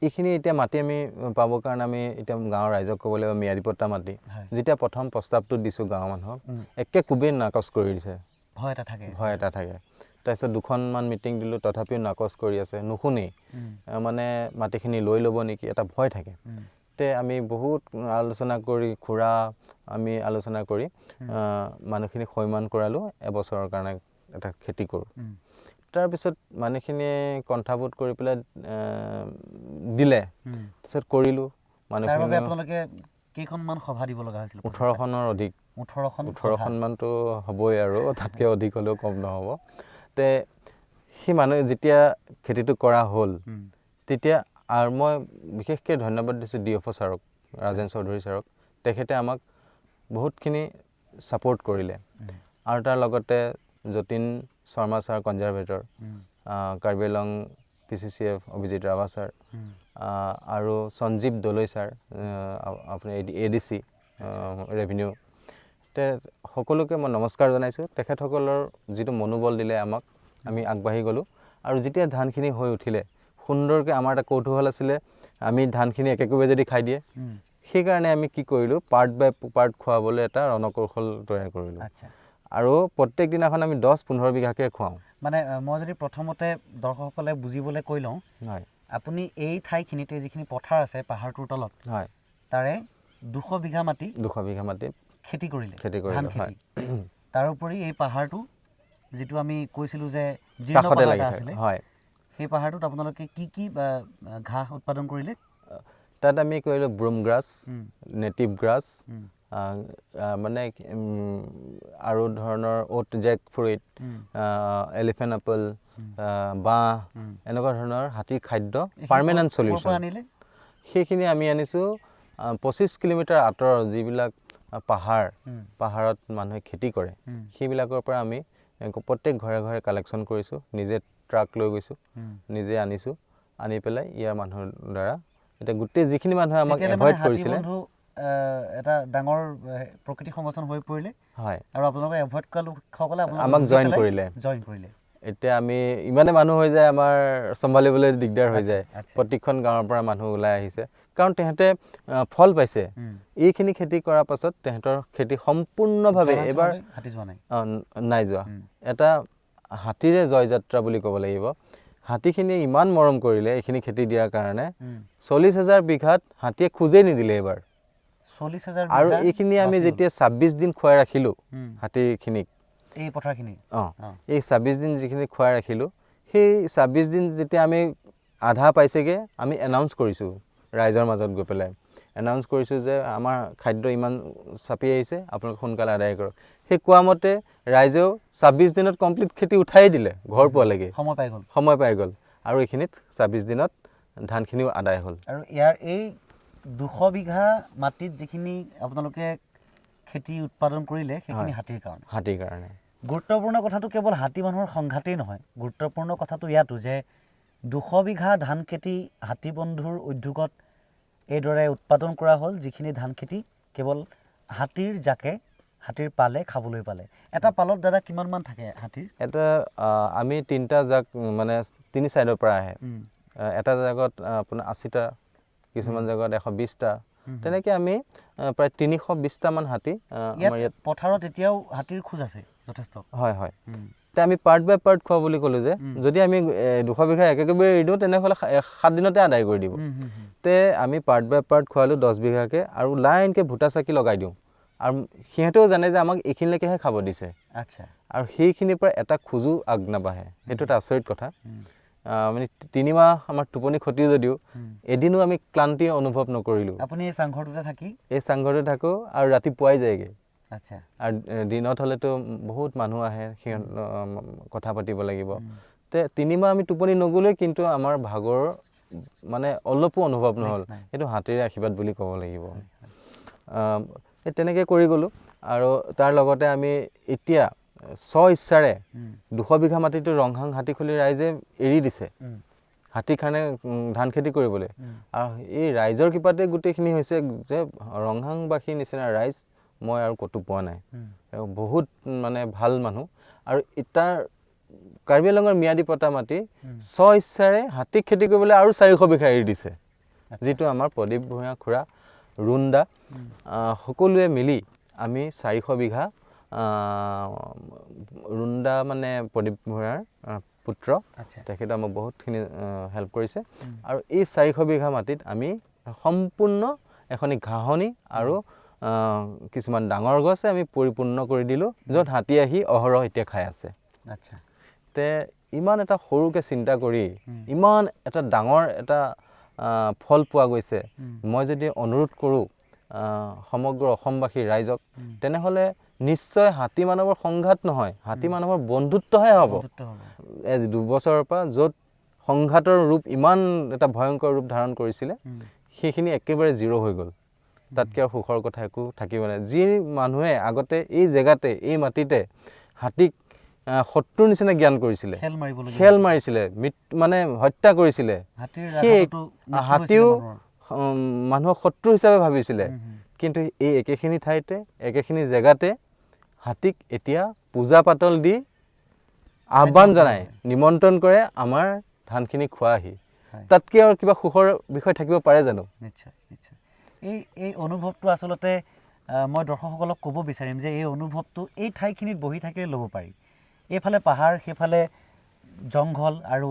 এইখিনি এতিয়া মাটি আমি পাবৰ কাৰণে আমি এতিয়া গাঁৱৰ ৰাইজক ক'ব লাগিব ম্যাদী পট্টা মাটি। যেতিয়া প্ৰথম প্ৰস্তাৱটো দিছোঁ গাঁৱৰ মানুহক, একে কোবেই নাকচ কৰি দিছে। ভয় এটা থাকে। ভয় এটা থাকে। তাৰপিছত দুখনমান মিটিং দিলোঁ, তথাপিও নাকচ কৰি আছে, নুশুনেই। মানে মাটিখিনি লৈ ল'ব নেকি এটা ভয় থাকে। তে আমি বহুত আলোচনা কৰি, খুৰা আমি আলোচনা কৰি মানুহখিনিক সৈমান কৰালোঁ, এবছৰৰ কাৰণে এটা খেতি কৰোঁ। তাৰপিছত মানুহখিনিয়ে কণ্ঠাবোধ কৰি পেলাই দিলে, তাৰপিছত কৰিলোঁ। তাৰ বাবে মানুহখিনি আপোনালোকে কেইখনমান সভা দিব লগা হৈছিল? 18খনৰ অধিক। 18খন? 18খনমানতো হ'বই আৰু তাতকৈ অধিক হ'লেও কম নহ'ব। তে সেই মানুহে যেতিয়া খেতিটো কৰা হ'ল, তেতিয়া আৰু মই বিশেষকৈ ধন্যবাদ দিছোঁ ডি এফ অ' ছাৰক, ৰাজেন চৌধুৰী ছাৰক। তেখেতে আমাক বহুতখিনি ছাপৰ্ট কৰিলে আৰু তাৰ লগতে Jatin Sharma sir conservator, Karbi Anglong PCCF Abhijit Rabha sir আৰু সঞ্জীৱ দলৈ ছাৰ, আপুনি এডিচি ৰেভিনিউ। তে সকলোকে মই নমস্কাৰ জনাইছোঁ। তেখেতসকলৰ যিটো মনোবল দিলে আমাক, আমি আগবাঢ়ি গ'লোঁ। আৰু যেতিয়া ধানখিনি হৈ উঠিলে সুন্দৰকৈ, আমাৰ এটা কৌতূহল আছিলে, আমি ধানখিনি একেকোবে যদি খাই দিয়ে, সেইকাৰণে আমি কি কৰিলোঁ, পাৰ্ট বাই পাৰ্ট খুৱাবলৈ এটা ৰণকৌশল তৈয়াৰ কৰিলোঁ। আৰু প্ৰত্যেক দিনাখন আমি 10-15 বিঘাকৈ খুৱাওঁ। মানে মই যদি প্ৰথমতে দৰ্শকসকলে বুজিবলৈ কৈ লওঁ, হয়, আপুনি এই ঠাইখিনিতে যিখিনি পথাৰ আছে পাহাৰটোৰ তলত, হয়, তাৰে 200 বিঘা মাটি, 200 বিঘা মাটি খেতি কৰিলে, খেতি ধান কৰিলোঁ, হয়। খেতি। তাৰোপৰি এই পাহাৰটো যিটো আমি কৈছিলোঁ যে জীৰ্ণ কাষতে পাহাৰ লাগি এটা থাকে, আছিলে, হয়, সেই পাহাৰটোত আপোনালোকে কি কি ঘাঁহ উৎপাদন কৰিলে? তাত আমি কৰিলোঁ ব্ৰুম গ্ৰাছ, নেটিভ গ্ৰাছ, মানে আৰু ধৰণৰ oat, jackfruit, elephant apple, বাঁহ, এনেকুৱা ধৰণৰ হাতীৰ খাদ্য, এইখিনি পাৰ্মানেণ্ট ক'ৰ চলিউশ্যন। পৰা আনিলে? সেইখিনি আমি আনিছোঁ 25 কিলোমিটাৰ আঁতৰৰ যিবিলাক পাহাৰ, পাহাৰত মানুহে খেতি কৰে, সেইবিলাকৰ পৰা আমি প্ৰত্যেক ঘৰে ঘৰে কালেকশ্যন কৰিছোঁ, নিজে ট্ৰাক লৈ গৈছোঁ, নিজে আনিছোঁ, আনি পেলাই ইয়াৰ মানুহৰ দ্বাৰা এতিয়া গোটেই যিখিনি মানুহে আমাক তেতিয়াহ'লে এভইড মানে হাতী কৰিছিলে, বন্ধু, এটা ডাঙৰ প্ৰকৃতি সংগঠন হৈ পৰিলে। হয়। আৰু আপোনালোকে এভইড কৰা লোকসকলে আপোনালোকক আমাক বুজি জইন পেলাই কৰিলে। জইন কৰিলে। এতিয়া আমি ইমানে মানুহ হৈ যায়, আমাৰ চম্ভালিবলৈ দিগদাৰ হৈ যায়। প্ৰতিখন গাঁৱৰ পৰা মানুহ ওলাই আহিছে, কাৰণ তেহেঁতে ফল পাইছে। এইখিনি খেতি কৰাৰ পাছত তেহেঁতৰ খেতি সম্পূৰ্ণভাৱে জনাঞ্চললৈ এইবাৰ হাতী যোৱা নাই। নাই যোৱা। এটা হাতীৰে জয়যাত্ৰা বুলি ক'ব লাগিব। হাতীখিনিয়ে ইমান মৰম কৰিলে এইখিনি খেতি দিয়াৰ কাৰণে, 40,000 বিঘাত হাতীয়ে খোজেই নিদিলে এইবাৰ। 40,000 আৰু বিঘা এইখিনি আমি বাচি গ'ল। যেতিয়া 26 দিন খুৱাই ৰাখিলোঁ হাতীখিনিক, এই পথাৰখিনি? এই 26 দিন যিখিনি খুৱাই ৰাখিলোঁ, সেই 26 দিন যেতিয়া আমি আধা পাইছেগৈ, আমি এনাউন্স কৰিছোঁ ৰাইজৰ মাজত গৈ পেলাই, এনাউন্স কৰিছোঁ যে আমাৰ খাদ্য ইমান চাপি আহিছে, আপোনালোকে সোনকালে আদায় কৰক। সেই কোৱা মতে ৰাইজেও 26 দিনত কমপ্লিট খেতি উঠাই দিলে, ঘৰ পোৱালেগৈ। সময় পাই গ'ল। সময় পাই গ'ল। আৰু এইখিনিত 26 দিনত ধানখিনিও আদায় হ'ল। আৰু ইয়াৰ এই 200 বিঘা মাটিত যিখিনি আপোনালোকে খেতি উৎপাদন কৰিলে, সেইখিনি হাতীৰ কাৰণে। হাতীৰ কাৰণে। গুৰুত্বপূৰ্ণ কথাটো কেৱল হাতী মানুহৰ সংঘাতেই নহয়, গুৰুত্বপূৰ্ণ কথাটো ইয়াতো যে 200 বিঘা ধান খেতি হাতী বন্ধুৰ উদ্যোগত এইদৰে উৎপাদন কৰা হ'ল, যিখিনি ধান খেতি কেৱল হাতীৰ জাকে, হাতীৰ পালে খাবলৈ পালে। এটা পালত দাদা কিমানমান থাকে হাতীৰ? এটা, আমি তিনিটা জাক, মানে তিনি ছাইডৰ পৰা আহে। এটা জাকত, আপোনাৰ 80টা, কিছুমান জাকত 120টা, তেনেকৈ আমি প্ৰায় 320টামান হাতী, ইয়াত আমাৰ ইয়াত পথাৰত এতিয়াও হাতীৰ খোজ আছে যথেষ্ট। হয়, হয়। এতিয়া আমি পাৰ্ট বাই পাৰ্ট খোৱা বুলি ক'লোঁ যে, যদি আমি 200 বিঘা একেবাৰে এৰি দিওঁ, তেনেহ'লে 7 দিনতে আদায় কৰি দিব। তে আমি পাৰ্ট বাই পাৰ্ট খোৱালোঁ 10 বিঘাকৈ, আৰু লাইনকৈ ভোটা চাকি লগাই দিওঁ, আৰু সিহঁতেও জানে যে আমাক এইখিনিলৈকেহে খাব দিছে। আৰু সেইখিনিৰ পৰা এটা খোজো আগ নাবাঢ়ে, সেইটো এটা আচৰিত কথা। মানে 3 মাহ আমাৰ টোপনি ক্ষতি যদিও এদিনো আমি ক্লান্তি অনুভৱ নকৰিলোঁ। আপুনি এই চাংঘৰটোতে থাকি? এই চাংঘৰটোতে থাকোঁ আৰু ৰাতিপুৱাই যায়গৈ। আৰু দিনত হ'লেতো বহুত মানুহ আহে, সিহঁত, কথা পাতিব লাগিব। তে 3 মাহ আমি টোপনি নগ'লেও কিন্তু আমাৰ ভাগৰ মানে অলপো অনুভৱ নহ'ল। সেইটো হাতীৰে আশীৰ্বাদ বুলি ক'ব লাগিব। এই তেনেকৈ কৰি গ'লোঁ। আৰু তাৰ লগতে আমি এতিয়া স্ব ইচ্ছাৰে 200 বিঘা মাটিটো ৰংহাং হাতীখুলি ৰাইজে এৰি দিছে হাতীৰ কাৰণে, ধান খেতি কৰিবলৈ। আৰু এই ৰাইজৰ কৃপাতে গোটেইখিনি হৈছে যে ৰংহাংবাসীৰ নিচিনা ৰাইজ মই আৰু ক'তো পোৱা নাই। বহুত মানে ভাল মানুহ। আৰু তাৰ কাৰ্বি আংলঙৰ ম্যাদী পতা মাটি স্ব ইচ্ছাৰে হাতীক খেতি কৰিবলৈ আৰু 400 বিঘা এৰি দিছে, যিটো আমাৰ প্ৰদীপ ভূঞা খুৰা, ৰুণদা, সকলোৱে মিলি আমি 400 বিঘা, ৰুণদা মানে প্ৰদীপ ভূঞাৰ পুত্ৰ, তেখেতে আমাক বহুতখিনি হেল্প কৰিছে। আৰু এই 400 বিঘা মাটিত আমি সম্পূৰ্ণ এখনি ঘাঁহনি আৰু কিছুমান ডাঙৰ গছে আমি পৰিপূৰ্ণ কৰি দিলোঁ, য'ত হাতী আহি অহৰহ এতিয়া খাই আছে। তে ইমান এটা সৰুকৈ চিন্তা কৰি ইমান এটা ডাঙৰ এটা ফল পোৱা গৈছে। মই যদি অনুৰোধ কৰোঁ, সমগ্ৰ অসমবাসী ৰাইজক, তেনেহ'লে নিশ্চয় হাতী মানৱৰ সংঘাত নহয়, হাতী মানৱৰ বন্ধুত্বহে হ'ব। বন্ধুত্ব হ'ব। এই দুবছৰৰ পৰা য'ত সংঘাতৰ ৰূপ ইমান এটা ভয়ংকৰ ৰূপ ধাৰণ কৰিছিলে, সেইখিনি একেবাৰে জিৰ' হৈ গ'ল। তাতকৈ আৰু সুখৰ কথা একো থাকিব নাই। যি মানুহে আগতে এই জেগাতে, এই মাটিতে হাতীক শত্ৰুৰ নিচিনা জ্ঞান কৰিছিলে, খেল মাৰিবলগীয়া খেল হৈছিলে। মাৰিছিলে, মানে হত্যা কৰিছিলে, হাতীৰ সেই ৰাগতো মৃত্যু হৈছিলে হাতীও মানুহৰ। মানুহক শত্ৰু হিচাপে ভাবিছিলে, কিন্তু এই একেখিনি ঠাইতে, একেখিনি জেগাতে হাতীক এতিয়া পূজা পাতল দি আহ্বান জনায়, নিমন্ত্ৰণ কৰে আমাৰ ধানখিনি খোৱাহি। তাতকৈ আৰু কিবা সুখৰ বিষয় থাকিব পাৰে জানো? নিশ্চয় নিশ্চয়। এই এই অনুভৱটো আচলতে মই দৰ্শকসকলক ক'ব বিচাৰিম যে এই অনুভৱটো এই ঠাইখিনিত বহি থাকিলে ল'ব পাৰি। এইফালে পাহাৰ, সেইফালে জংঘল আৰু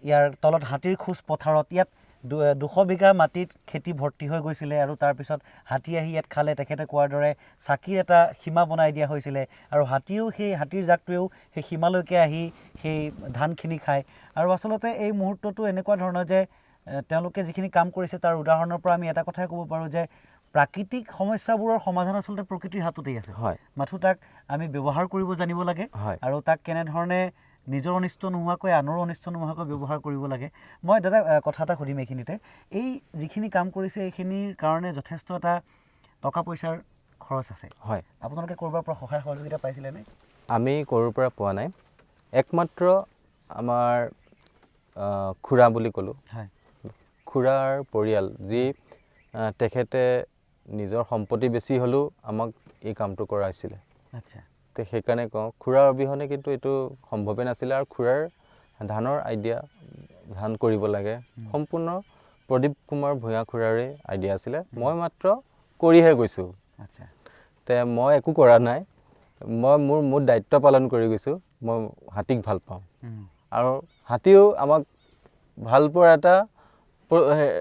ইয়াৰ তলত হাতীৰ খোজ পথাৰত। ইয়াত 200 বিঘা মাটিত খেতি ভৰ্তি হৈ গৈছিলে আৰু তাৰপিছত হাতী আহি ইয়াত খালে। তেখেতে কোৱাৰ দৰে চাকিৰ এটা সীমা বনাই দিয়া হৈছিলে আৰু হাতীও সেই হাতীৰ জাকটোৱেও সেই সীমালৈকে আহি সেই ধানখিনি খায়। আৰু আচলতে এই মুহূৰ্তটো এনেকুৱা ধৰণৰ যে তেওঁলোকে যিখিনি কাম কৰিছে তাৰ উদাহৰণৰ পৰা আমি এটা কথাই ক'ব পাৰোঁ যে প্ৰাকৃতিক সমস্যাবোৰৰ সমাধান আচলতে প্ৰকৃতিৰ হাততেই আছে। মাথো তাক আমি ব্যৱহাৰ কৰিব জানিব লাগে আৰু তাক কেনেধৰণে নিজৰ অনিষ্ট নোহোৱাকৈ আনৰ অনিষ্ট নোহোৱাকৈ ব্যৱহাৰ কৰিব লাগে। মই দাদা কথা এটা সুধিম এইখিনিতে, এই যিখিনি কাম কৰিছে এইখিনিৰ কাৰণে যথেষ্ট এটা টকা পইচাৰ খৰচ আছে। হয়। আপোনালোকে ক'ৰবাৰ পৰা সহায় সহযোগিতা পাইছিলেনে? আমি ক'ৰোৰ পৰা পোৱা নাই, একমাত্ৰ আমাৰ খুৰা বুলি ক'লোঁ, খুৰাৰ পৰিয়াল যি তেখেতে নিজৰ সম্পত্তি বেছি হ'লেও আমাক এই কামটো কৰাইছিলে। তে সেইকাৰণে কওঁ খুৰাৰ অবিহনে কিন্তু এইটো সম্ভৱেই নাছিলে। আৰু খুৰাৰ ধানৰ আইডিয়া, ধান কৰিব লাগে, সম্পূৰ্ণ প্ৰদীপ কুমাৰ ভূঞা খুৰাৰে আইডিয়া আছিলে, মই মাত্ৰ কৰিহে গৈছোঁ। তে মই একো কৰা নাই, মই মোৰ দায়িত্ব পালন কৰি গৈছোঁ। মই হাতীক ভাল পাওঁ আৰু হাতীও আমাক ভাল পোৱাৰ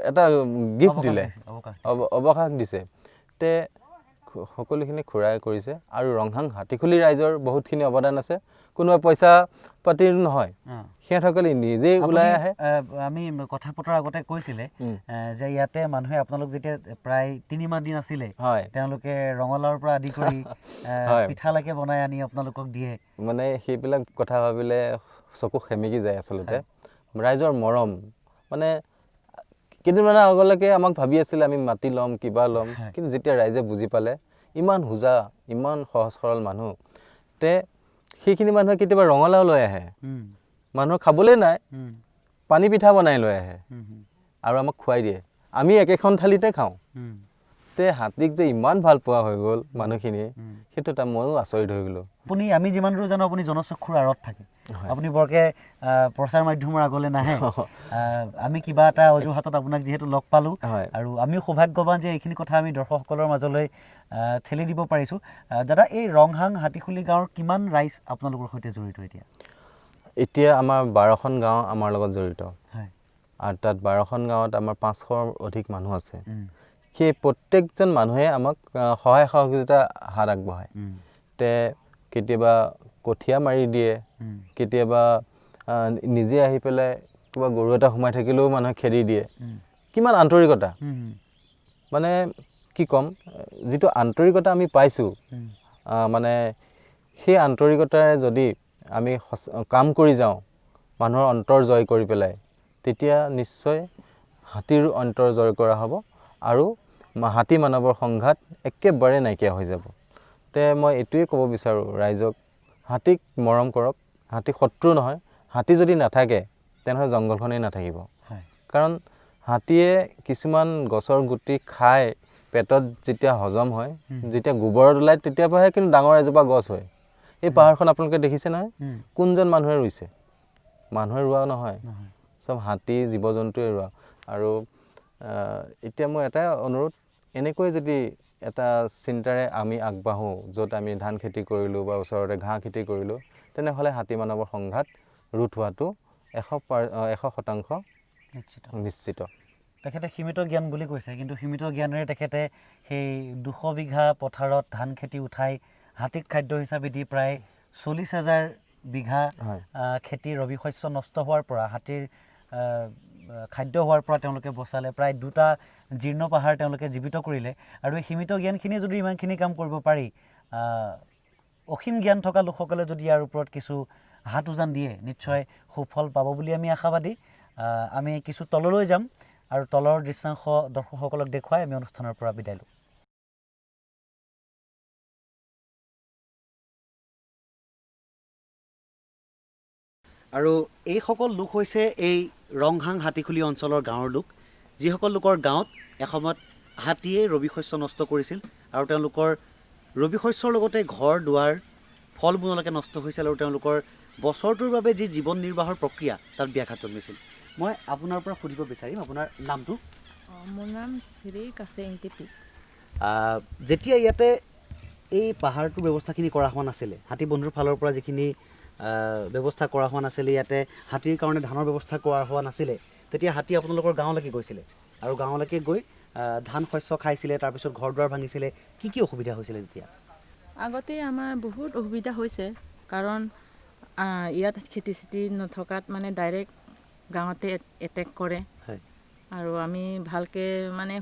এটা গিফ্ট দিলে, অৱকাশ দিছে। তে সকলোখিনি খুৰাই কৰিছে। আৰু ৰংহাং হাতীখুলি ৰাইজৰ বহুতখিনি অৱদান আছে, কোনোবা পইচা পাতি নহয়, সিহঁতসকলে নিজেই ওলাই আহে। আমি কথা পতাৰ আগতে কৈছিলে যে ইয়াতে মানুহে আপোনালোক যেতিয়া প্ৰায় 3 মাহ দিন আছিলে, তেওঁলোকে ৰঙালাওৰ পৰা আদি কৰি পিঠালৈকে বনাই আনি আপোনালোকক দিয়ে। মানে সেইবিলাক কথা ভাবিলে চকু সেমেকি যায় আচলতে। ৰাইজৰ মৰম, মানে কেইদিনমানৰ আগলৈকে আমাক ভাবি আছিলে আমি মাটি ল'ম কিবা ল'ম, কিন্তু যেতিয়া ৰাইজে বুজি পালে ইমান হোজা, ইমান সহজ সৰল মানুহ, তে সেইখিনি মানুহে কেতিয়াবা ৰঙালাও লৈ আহে, মানুহৰ খাবলৈ নাই, পানী পিঠা বনাই লৈ আহে আৰু আমাক খুৱাই দিয়ে, আমি একেখন থালিতে খাওঁ। তে হাতীক যে ইমান ভাল পোৱা হৈ গ'ল মানুহখিনিয়ে, সেইটো এটা ময়ো আচৰিত হৈ গ'লোঁ। আমি যিমান দূৰ জানো আপুনি জনচক্ষুৰ আঁৰত থাকে, আপুনি বৰকৈ প্ৰচাৰ মাধ্যমৰ আগলৈ নাহে। আমি কিবা এটা অজুহাতত আপোনাক যিহেতু লগ পালোঁ আৰু আমিও সৌভাগ্যৱান যে এইখিনি কথা আমি দৰ্শকসকলৰ মাজলৈ ঠেলি দিব পাৰিছোঁ। দাদা, এই ৰংহাং হাতীখুলি গাঁৱৰ কিমান ৰাইজ আপোনালোকৰ সৈতে জড়িত এতিয়া? এতিয়া আমাৰ 12খন গাঁও আমাৰ লগত জড়িত। আৰু তাত 12খন গাঁৱত আমাৰ 500ৰ অধিক মানুহ আছে। সেই প্ৰত্যেকজন মানুহে আমাক সহায় সহযোগিতা হাত আগবঢ়ায়। তে কেতিয়াবা কঠীয়া মাৰি দিয়ে, কেতিয়াবা নিজে আহি পেলাই কিবা গৰু এটা সোমাই থাকিলেও মানুহে খেদি দিয়ে। কিমান আন্তৰিকতা, মানে কি ক'ম, যিটো আন্তৰিকতা আমি পাইছোঁ, মানে সেই আন্তৰিকতাৰে যদি আমি কাম কৰি যাওঁ, মানুহৰ অন্তৰ জয় কৰি পেলাই, তেতিয়া নিশ্চয় হাতীৰ অন্তৰ জয় কৰা হ'ব আৰু হাতী মানৱৰ সংঘাত একেবাৰে নাইকিয়া হৈ যাব। তে মই এইটোৱে ক'ব বিচাৰোঁ ৰাইজক, হাতীক মৰম কৰক, হাতী শত্ৰু নহয়। হাতী যদি নাথাকে তেনেহ'লে জংঘলখনেই নাথাকিব। কাৰণ হাতীয়ে কিছুমান গছৰ গুটি খাই পেটত যেতিয়া হজম হয়, যেতিয়া গোবৰত ওলায়, তেতিয়াৰ পৰাহে কিন্তু ডাঙৰ এজোপা গছ হয়। এই পাহাৰখন আপোনালোকে দেখিছে নহয়, কোনজন মানুহে ৰুইছে? মানুহে ৰোৱা নহয়, চব হাতী জীৱ জন্তুৱে ৰোৱা। আৰু এতিয়া মোৰ এটাই অনুৰোধ, এনেকৈ যদি এটা চিন্তাৰে আমি আগবাঢ়োঁ, য'ত আমি ধান খেতি কৰিলোঁ বা ওচৰতে ঘাঁহ খেতি কৰিলোঁ, তেনেহ'লে হাতী মানৱৰ সংঘাত ৰোধ হোৱাটো 100% নিশ্চিত। তেখেতে সীমিত জ্ঞান বুলি কৈছে, কিন্তু সীমিত জ্ঞানেৰে তেখেতে সেই 200 বিঘা পথাৰত ধান খেতি উঠাই হাতীক খাদ্য হিচাপে দি প্ৰায় 40,000 বিঘা খেতি ৰবি শস্য নষ্ট হোৱাৰ পৰা, হাতীৰ খাদ্য হোৱাৰ পৰা তেওঁলোকে বচালে। প্ৰায় 2টা জীৰ্ণ পাহাৰ তেওঁলোকে জীৱিত কৰিলে। আৰু এই সীমিত জ্ঞানখিনিয়ে যদি ইমানখিনি কাম কৰিব পাৰি, অসীম জ্ঞান থকা লোকসকলে যদি ইয়াৰ ওপৰত কিছু হাত উজান দিয়ে, নিশ্চয় সুফল পাব বুলি আমি আশাবাদী। আমি কিছু তললৈ যাম আৰু তলৰ দৃশ্যাংশ দৰ্শকসকলক দেখুৱাই আমি অনুষ্ঠানৰ পৰা বিদায় লওঁ। আৰু এইসকল লোক হৈছে এই ৰংহাং হাতীখুলি অঞ্চলৰ গাঁৱৰ লোক, যিসকল লোকৰ গাঁৱত এসময়ত হাতীয়ে ৰবি শস্য নষ্ট কৰিছিল আৰু তেওঁলোকৰ ৰবি শস্যৰ লগতে ঘৰ দুৱাৰ ফল মূললৈকে নষ্ট হৈছিল আৰু তেওঁলোকৰ বছৰটোৰ বাবে যি জীৱন নিৰ্বাহৰ প্ৰক্ৰিয়া তাত ব্যাঘাত জন্মিছিল। মই আপোনাৰ পৰা সুধিব বিচাৰিম আপোনাৰ নামটো। মোৰ নাম শ্ৰী কাছে ইংটিপি। যেতিয়া ইয়াতে এই পাহাৰটোৰ ব্যৱস্থাখিনি কৰা হোৱা নাছিলে, হাতী বন্ধুৰ ফালৰ পৰা যিখিনি ব্যৱস্থা কৰা হোৱা নাছিলে, ইয়াতে হাতীৰ কাৰণে ধানৰ ব্যৱস্থা কৰা হোৱা নাছিলে, তেতিয়া হাতী আপোনালোকৰ গাঁৱলৈকে গৈছিলে আৰু গাঁৱলৈকে গৈ ধান শস্য খাইছিলে, তাৰপিছত ঘৰ দুৱাৰ ভাঙিছিলে। কি কি অসুবিধা হৈছিলে তেতিয়া? আগতে আমাৰ বহুত অসুবিধা হৈছে, কাৰণ ইয়াত খেতি চেতি নথকাত মানে ডাইৰেক্ট গাঁৱতে এটেক কৰে আৰু আমি ভালকৈ মানে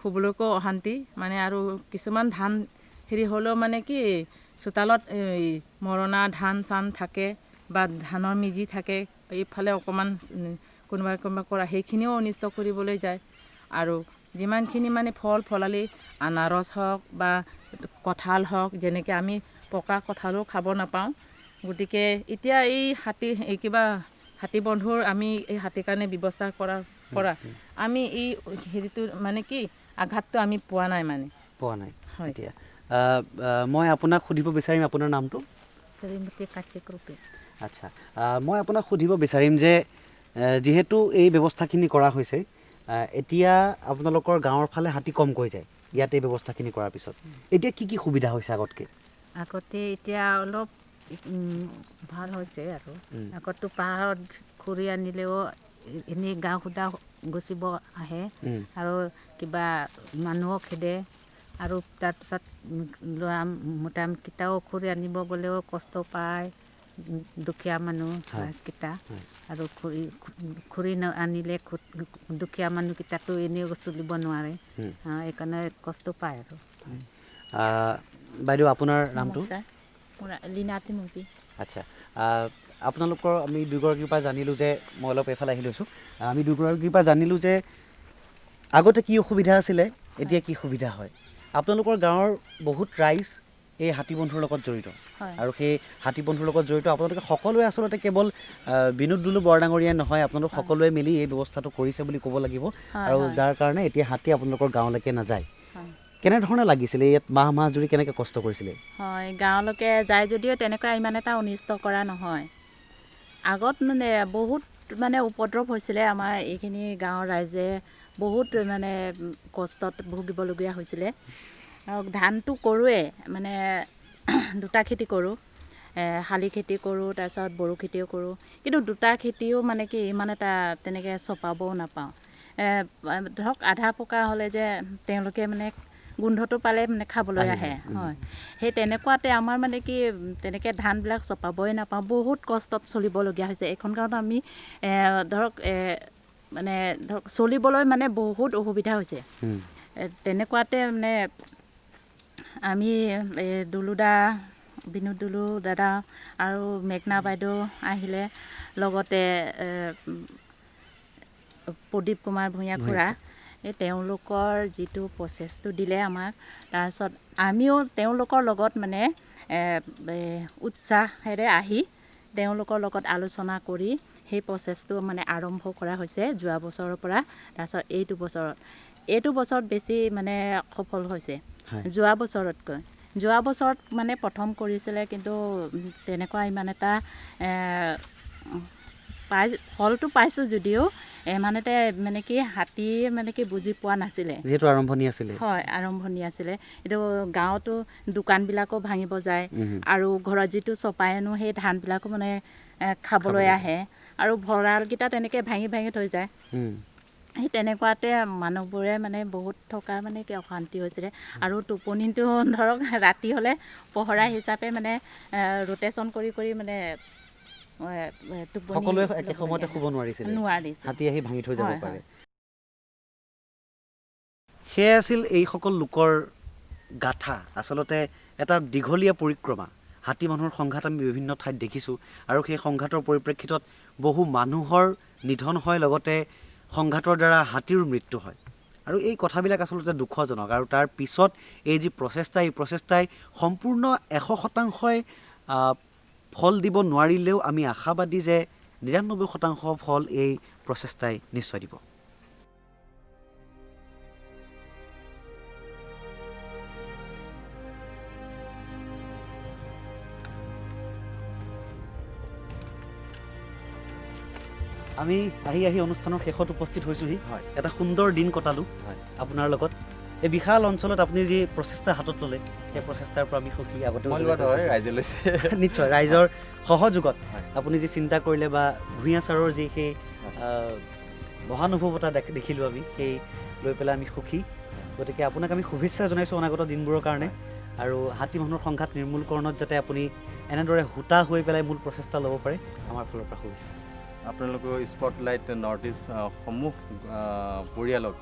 শুবলৈকো অশান্তি মানে। আৰু কিছুমান ধান হেৰি হ'লেও মানে কি চোতালত এই মৰণা ধান চান থাকে বা ধানৰ মিজি থাকে, এইফালে অকণমান কোনোবা কোনোবা কৰা সেইখিনিও অনিষ্ট কৰিবলৈ যায়। আৰু যিমানখিনি মানে ফল ফলালি আনাৰস হওক বা কঁঠাল হওক, যেনেকৈ আমি পকা কঁঠালো খাব নাপাওঁ। গতিকে এতিয়া এই হাতী এই কিবা হাতী বন্ধুৰ আমি এই হাতীৰ কাৰণে ব্যৱস্থা কৰাৰ পৰা আমি এই হেৰিটো মানে কি আঘাতটো আমি পোৱা নাই, মানে পোৱা নাই হয়। এতিয়া মই আপোনাক সুধিব বিচাৰিম আপোনাৰ নামটো? শ্ৰীমতী কাচিক ৰূপী। আচ্ছা, মই আপোনাক সুধিব বিচাৰিম যে যিহেতু এই ব্যৱস্থাখিনি কৰা হৈছে, এতিয়া আপোনালোকৰ গাঁৱৰ ফালে হাতী কমকৈ যায়, ইয়াত এই ব্যৱস্থাখিনি কৰাৰ পিছত এতিয়া কি কি সুবিধা হৈছে আগতকৈ? আগতে এতিয়া অলপ ভাল হৈছে আৰু। আগততো পাহাৰত খৰি আনিলেও এনেই গাঁও সুদা গুচিব আহে আৰু কিবা মানুহক খেদে, আৰু তাৰপিছত ল'ৰা মোটামকেইটাও খৰি আনিব গ'লেও কষ্ট পায়, দুখীয়া মানুহ ৰাইজকেইটা। আৰু খৰি আনিলে দুখীয়া মানুহকেইটাতো এনেও চলিব নোৱাৰে, সেইকাৰণে কষ্ট পায় আৰু। বাইদেউ আপোনাৰ নামটো? মোৰ লীনা তিমুকি। আচ্ছা, আপোনালোকৰ আমি দুয়োগৰাকীৰ পৰা জানিলোঁ যে, মই অলপ এইফালে আহি লৈছোঁ, আমি দুয়োগৰাকীৰ পৰা জানিলোঁ যে আগতে কি অসুবিধা আছিলে, এতিয়া কি সুবিধা হয়। আপোনালোকৰ গাঁৱৰ বহুত ৰাইজ এই হাতী বন্ধুৰ লগত জড়িত আৰু সেই হাতী বন্ধুৰ লগত জড়িত আপোনালোকে সকলোৱে আচলতে কেৱল বিনোদ দুলু বৰডাঙৰীয়াই নহয়, আপোনালোক সকলোৱে মিলি এই ব্যৱস্থাটো কৰিছে বুলি ক'ব লাগিব। আৰু যাৰ কাৰণে এতিয়া হাতী আপোনালোকৰ গাঁৱলৈকে নাযায়। কেনেধৰণে লাগিছিলে ইয়াত মাহ মাহ জুৰি কেনেকৈ কষ্ট কৰিছিলে? হয়, গাঁৱলৈকে যায় যদিও তেনেকুৱা ইমান এটা অনিষ্ট কৰা নহয়। আগত মানে বহুত মানে উপদ্ৰৱ হৈছিলে, আমাৰ এইখিনি গাঁৱৰ ৰাইজে বহুত মানে কষ্টত ভুগিবলগীয়া হৈছিলে। আৰু ধানটো কৰোঁৱে, মানে দুটা খেতি কৰোঁ, শালি খেতি কৰোঁ, তাৰপিছত বড়ো খেতিও কৰোঁ। কিন্তু দুটা খেতিও মানে কি ইমান এটা তেনেকৈ চপাবও নাপাওঁ। ধৰক আধা পকা হ'লে যে তেওঁলোকে মানে গোন্ধটো পালে মানে খাবলৈ আহে, হয়। সেই তেনেকুৱাতে আমাৰ মানে কি তেনেকৈ ধানবিলাক চপাবই নাপাওঁ, বহুত কষ্টত চলিবলগীয়া হৈছে। এইখন গাঁৱত আমি ধৰক মানে ধৰক চলিবলৈ মানে বহুত অসুবিধা হৈছে। তেনেকুৱাতে মানে আমি দুলুদা, বিনোদ দুলু দাদা আৰু মেঘনা বাইদেউ আহিলে, লগতে প্ৰদীপ কুমাৰ ভূঞা খুৰা, এই তেওঁলোকৰ যিটো প্ৰচেছটো দিলে আমাক, তাৰপিছত আমিও তেওঁলোকৰ লগত মানে উৎসাহেৰে আহি তেওঁলোকৰ লগত আলোচনা কৰি সেই প্ৰচেছটো মানে আৰম্ভ কৰা হৈছে যোৱা বছৰৰ পৰা। তাৰপিছত এইটো বছৰত বেছি মানে সফল হৈছে যোৱা বছৰতকৈ। যোৱা বছৰত মানে প্ৰথম কৰিছিলে, কিন্তু তেনেকুৱা ইমান এটা ফলটো পাইছোঁ যদিও ইমানতে মানে কি হাতী মানে কি বুজি পোৱা নাছিলে, যিহেতু আৰম্ভণি আছিলে। হয়, আৰম্ভণি আছিলে। এইটো গাঁৱতো দোকানবিলাকো ভাঙিব যায় আৰু ঘৰত যিটো চপাই আনো সেই ধানবিলাকো মানে খাবলৈ আহে আৰু ভঁৰালকেইটা তেনেকৈ ভাঙি ভাঙি থৈ যায়। সেই তেনেকুৱাতে মানুহবোৰে মানে বহুত থকা মানে কি অশান্তি হৈছিলে। আৰু টোপনিটো ধৰক ৰাতি হ'লে পহৰা হিচাপে মানে ৰোটেশ্যন কৰি কৰি মানে সকলোৱে একে সময়তে শুব নোৱাৰিছিলে, নোৱাৰিছিল, হাতী আহি ভাঙি থৈ যাব পাৰে। সেয়াই আছিল এইসকল লোকৰ গাথা। আচলতে এটা দীঘলীয়া পৰিক্ৰমা। হাতী মানুহৰ সংঘাত আমি বিভিন্ন ঠাইত দেখিছোঁ আৰু সেই সংঘাতৰ পৰিপ্ৰেক্ষিতত বহু মানুহৰ নিধন হয়, লগতে সংঘাতৰ দ্বাৰা হাতীৰ মৃত্যু হয়। আৰু এই কথাবিলাক আচলতে দুখজনক। আৰু তাৰ পিছত এই যি প্ৰচেষ্টা, এই প্ৰচেষ্টাই সম্পূৰ্ণ 100% ফল দিব নোৱাৰিলেও আমি আশাবাদী যে 99% ফল এই প্ৰচেষ্টাই নিশ্চয় দিব। আমি আহি আহি অনুষ্ঠানৰ শেষত উপস্থিত হৈছোঁহি। হয়। এটা সুন্দৰ দিন কটালোঁ হয়। আপোনাৰ লগত। এই বিশাল অঞ্চলত আপুনি যি প্ৰচেষ্টা হাতত ল'লে, সেই প্ৰচেষ্টাৰ পৰা আমি সুখী। আগতেও মই লোৱা নহয়, ৰাইজে লৈছে। নিশ্চয়, ৰাইজৰ সহযোগত হয়। আপুনি যি চিন্তা কৰিলে বা ভূঞা ছাৰৰ যি সেই মহানুভৱতা দেখিলোঁ আমি, সেই লৈ পেলাই আমি সুখী। গতিকে আপোনাক আমি শুভেচ্ছা জনাইছোঁ অনাগত দিনবোৰৰ কাৰণে, আৰু হাতী মানুহৰ সংঘাত নিৰ্মূলকৰণত যাতে আপুনি এনেদৰে হোতা হৈ পেলাই মূল প্ৰচেষ্টা ল'ব পাৰে, আমাৰ ফালৰ পৰা শুভেচ্ছা। আপোনালোকৰ স্পটলাইট নৰ্থ ইষ্ট সমূহ পৰিয়ালক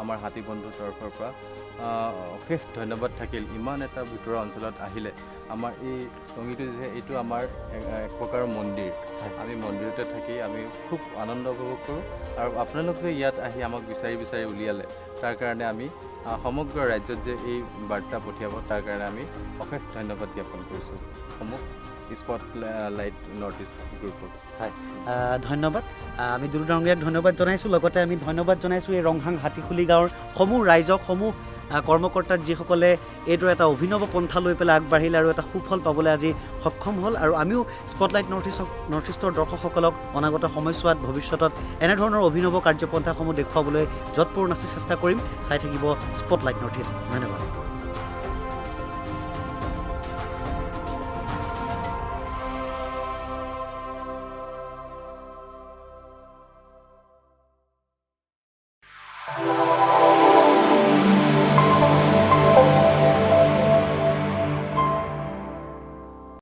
আমাৰ হাতী বন্ধুৰ তৰফৰ পৰা অশেষ ধন্যবাদ থাকিল। ইমান এটা ভিতৰুৱা অঞ্চলত আহিলে আমাৰ এই টঙিটো যে এইটো আমাৰ এক প্ৰকাৰৰ মন্দিৰ, আমি মন্দিৰতে থাকি আমি খুব আনন্দ উপভোগ কৰোঁ। আৰু আপোনালোক যে ইয়াত আহি আমাক বিচাৰি বিচাৰি উলিয়ালে, তাৰ কাৰণে আমি সমগ্ৰ ৰাজ্যত যে এই বাৰ্তা পঠিয়াব, তাৰ কাৰণে আমি অশেষ ধন্যবাদ জ্ঞাপন কৰিছোঁ সমূহ স্পটলাইট নৰ্থ ইষ্ট গ্ৰুপক। হয়, ধন্যবাদ। আমি দুলু ডাঙৰীয়াক ধন্যবাদ জনাইছোঁ, লগতে আমি ধন্যবাদ জনাইছোঁ এই ৰংহাং হাতীখুলি গাঁৱৰ সমূহ ৰাইজক, সমূহ কৰ্মকৰ্তাক, যিসকলে এইদৰে এটা অভিনৱ পন্থা লৈ পেলাই আগবাঢ়িলে আৰু এটা সুফল পাবলৈ আজি সক্ষম হ'ল। আৰু আমিও স্পটলাইট নৰ্থ ইষ্টৰ দৰ্শকসকলক অনাগত সময়ছোৱাত ভৱিষ্যতত এনেধৰণৰ অভিনৱ কাৰ্যপন্থাসমূহ দেখুৱাবলৈ যৎপৰোনাস্তি চেষ্টা কৰিম। চাই থাকিব স্পটলাইট নৰ্থ ইষ্ট। ধন্যবাদ।